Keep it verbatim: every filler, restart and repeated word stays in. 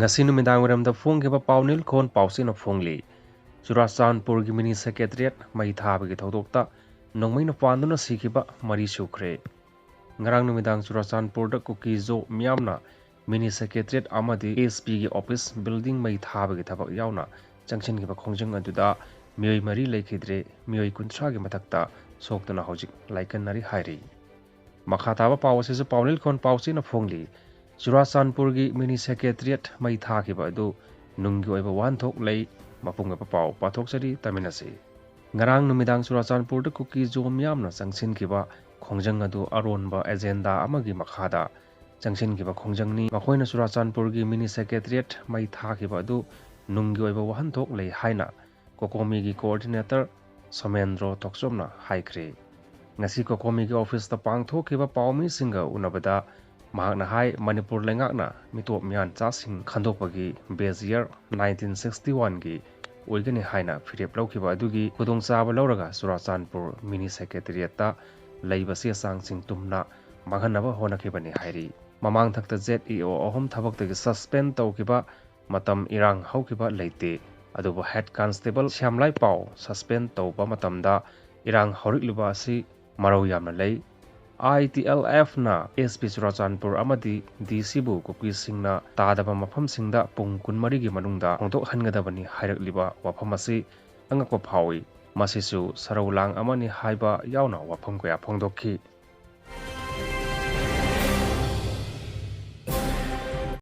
ꯉꯁꯤ ꯅꯨꯃꯤꯗꯥꯡ ꯋꯥꯏꯔꯝꯗ ꯐꯣꯡꯈꯤꯕ ꯄꯥꯎ ꯅꯤꯜꯈꯣꯟ ꯄꯥꯎꯆꯦꯅ ꯐꯣꯡꯂꯤ꯫ ꯆꯨꯔꯥꯆꯥꯟꯄꯨꯔꯒꯤ ꯃꯤꯅꯤ ꯁꯦꯀ꯭ꯔꯦꯇꯔꯤꯌꯦꯠ ꯃꯩ ꯊꯥꯕꯒꯤ ꯊꯧꯗꯣꯛꯇ ꯅꯣꯡꯃꯩꯅ ꯄꯥꯟꯗꯨꯅ ꯁꯤꯈꯤꯕ ꯃꯔꯤ ꯁꯨꯈ꯭ꯔꯦ꯫ ꯉꯔꯥꯡ ꯅꯨꯃꯤꯗꯥꯡ ꯆꯨꯔꯥꯆꯥꯟꯄꯨꯔꯗ ꯀꯨꯀꯤꯖꯣ ꯃꯤꯌꯥꯝꯅ ꯃꯤꯅꯤ ꯁꯦꯀ꯭ꯔꯦꯇꯔꯤꯌꯦꯠ ꯑꯃꯗꯤ ꯑꯦꯁ ꯄꯤꯒꯤ ꯑꯣꯐꯤꯁ ꯕꯤꯜꯗꯤꯡ ꯃꯩ ꯊꯥꯕꯒꯤ ꯊꯕꯛ ꯌꯥꯎꯅ ꯆꯪꯁꯤꯟꯈꯤꯕ ꯈꯣꯡꯖꯪ ꯑꯗꯨꯗ ꯃꯤꯑꯣꯏ ꯃꯔꯤ ꯂꯩꯈꯤꯗ꯭ꯔꯦ, ꯃꯤꯑꯣꯏ ꯀꯨꯟꯊ꯭ꯔꯥꯒꯤ ꯃꯊꯛꯇ ꯁꯣꯛꯇꯨꯅ ꯍꯧꯖꯤꯛ ꯂꯥꯏꯀꯠꯅꯔꯤ ꯍꯥꯏꯔꯤ꯫ ꯃꯈꯥ ꯇꯥꯕ ꯄꯥꯎ ꯑꯁꯤꯁꯨ ꯄꯥꯎꯅꯤꯜꯈꯣꯟ ꯄꯥꯎꯆꯦꯅ ꯐꯣꯡꯂꯤ꯫ ꯆꯨꯔꯥꯆꯥꯟꯄꯨꯔꯒꯤ ꯃꯤꯅꯤ ꯁꯦꯀ꯭ꯔꯦꯇꯔꯤꯌꯦꯠ ꯃꯩ ꯊꯥꯈꯤꯕ ꯑꯗꯨ ꯅꯨꯡꯒꯤ ꯑꯣꯏꯕ ꯋꯥꯍꯟꯊꯣꯛ ꯂꯩ꯫ ꯃꯄꯨꯡ ꯑꯣꯏꯕ ꯄꯥꯎ ꯄꯥꯊꯣꯛꯆꯔꯤ, ꯇꯥꯃꯤꯟꯅꯁꯤ꯫ ꯉꯔꯥꯡ ꯅꯨꯃꯤꯗꯥꯡ ꯆꯨꯔꯥꯆꯥꯟꯄꯨꯔꯗ ꯀꯨꯀꯤꯖꯣ ꯃꯤꯌꯥꯝꯅ ꯆꯪꯁꯤꯟꯈꯤꯕ ꯈꯣꯡꯖꯪ ꯑꯗꯨ ꯑꯔꯣꯟꯕ ꯑꯦꯖꯦꯟꯗꯥ ꯑꯃꯒꯤ ꯃꯈꯥꯗ ꯆꯪꯁꯤꯟꯈꯤꯕ ꯈꯣꯡꯖꯪꯅꯤ꯫ ꯃꯈꯣꯏꯅ ꯆꯨꯔꯥꯆꯥꯟꯄꯨꯔꯒꯤ ꯃꯤꯅꯤ ꯁꯦꯀ꯭ꯔꯦꯇꯔꯤꯌꯦꯠ ꯃꯩ ꯊꯥꯈꯤꯕ ꯑꯗꯨ ꯅꯨꯡꯒꯤ ꯑꯣꯏꯕ ꯋꯥꯍꯟꯊꯣꯛ ꯂꯩ ꯍꯥꯏꯅ ꯀꯣꯀꯣꯃꯤꯒꯤ ꯀꯣꯑꯣꯔꯗꯤꯅꯦꯇꯔ ꯁꯣꯃꯦꯟꯗ꯭ꯔꯣ ꯊꯣꯛꯆꯣꯝꯅ ꯍꯥꯏꯈ꯭ꯔꯦ꯫ ꯉꯁꯤ ꯀꯣꯀꯣꯃꯤꯒꯤ ꯑꯣꯐꯤꯁꯇ ꯄꯥꯡꯊꯣꯛꯈꯤꯕ ꯄꯥꯎꯃꯤꯁꯤꯡꯒ ꯎꯅꯕꯗ ꯃꯍꯥꯛꯅ ꯍꯥꯏ, ꯃꯅꯤꯄꯨꯔ ꯂꯩꯉꯥꯛꯅ ꯃꯤꯇꯣꯞ ꯃꯤꯌꯥꯟꯆꯥꯁꯤꯡ ꯈꯟꯗꯣꯛꯄꯒꯤ ꯕꯦꯖ ꯌꯔ ꯅꯥꯏꯟꯇꯤꯟ ꯁꯤꯛꯁꯇꯤ ꯋꯥꯟꯒꯤ ꯑꯣꯏꯒꯅꯤ ꯍꯥꯏꯅ ꯐꯤꯔꯦꯞ ꯂꯧꯈꯤꯕ ꯑꯗꯨꯒꯤ ꯈꯨꯗꯣꯡꯆꯥꯕ ꯂꯧꯔꯒ ꯆꯨꯔꯥꯆꯥꯟꯄꯨꯔ ꯃꯤꯅꯤ ꯁꯦꯀ꯭ꯔꯦꯇꯔꯤꯌꯦꯠꯇ ꯂꯩꯕ ꯆꯦ ꯆꯥꯡꯁꯤꯡ ꯇꯨꯝꯅ ꯃꯥꯡꯍꯟꯅꯕ ꯍꯣꯠꯅꯈꯤꯕꯅꯤ ꯍꯥꯏꯔꯤ꯫ ꯃꯃꯥꯡꯊꯛꯇ ꯖꯦꯠ ꯏ ꯑꯣ ꯑꯍꯨꯝ ꯊꯕꯛꯇꯒꯤ ꯁꯁꯄꯦꯟ ꯇꯧꯈꯤꯕ ꯃꯇꯝ ꯏꯔꯥꯡ ꯍꯧꯈꯤꯕ ꯂꯩꯇꯦ, ꯑꯗꯨꯕꯨ ꯍꯦꯗ ꯀꯟꯁꯇꯦꯕꯜ ꯁ꯭ꯌꯥꯝꯂꯥꯏ ꯄꯥꯎ ꯁꯁꯄꯦꯟ ꯇꯧꯕ ꯃꯇꯝꯗ ꯏꯔꯥꯡ ꯍꯧꯔꯛꯂꯤꯕ ꯑꯁꯤ ꯃꯔꯧ ꯌꯥꯝꯅ ꯂꯩ꯫ ꯑꯥꯏ ꯇꯤ ꯑꯦꯜ ꯑꯦꯐꯅ ꯑꯦꯁ ꯄꯤ ꯆꯨꯔꯥꯆꯥꯟꯄꯨꯔ ꯑꯃꯗꯤ ꯗꯤ ꯁꯤꯕꯨ ꯀꯨꯀꯤꯁꯤꯡꯅ ꯇꯥꯗꯕ ꯃꯐꯝꯁꯤꯡꯗ ꯄꯨꯡ ꯀꯨꯟꯃꯔꯤꯒꯤ ꯃꯅꯨꯡꯗ ꯍꯣꯡꯗꯣꯛꯍꯟꯒꯗꯕꯅꯤ ꯍꯥꯏꯔꯛꯂꯤꯕ ꯋꯥꯐꯝ ꯑꯁꯤ ꯑꯉꯛꯄ ꯐꯥꯎꯏ꯫ ꯃꯁꯤꯁꯨ ꯁꯔꯧ ꯂꯥꯡ ꯑꯃꯅꯤ ꯍꯥꯏꯕ ꯌꯥꯎꯅ ꯋꯥꯐꯝ ꯀꯌꯥ ꯐꯣꯡꯗꯣꯛꯈꯤ꯫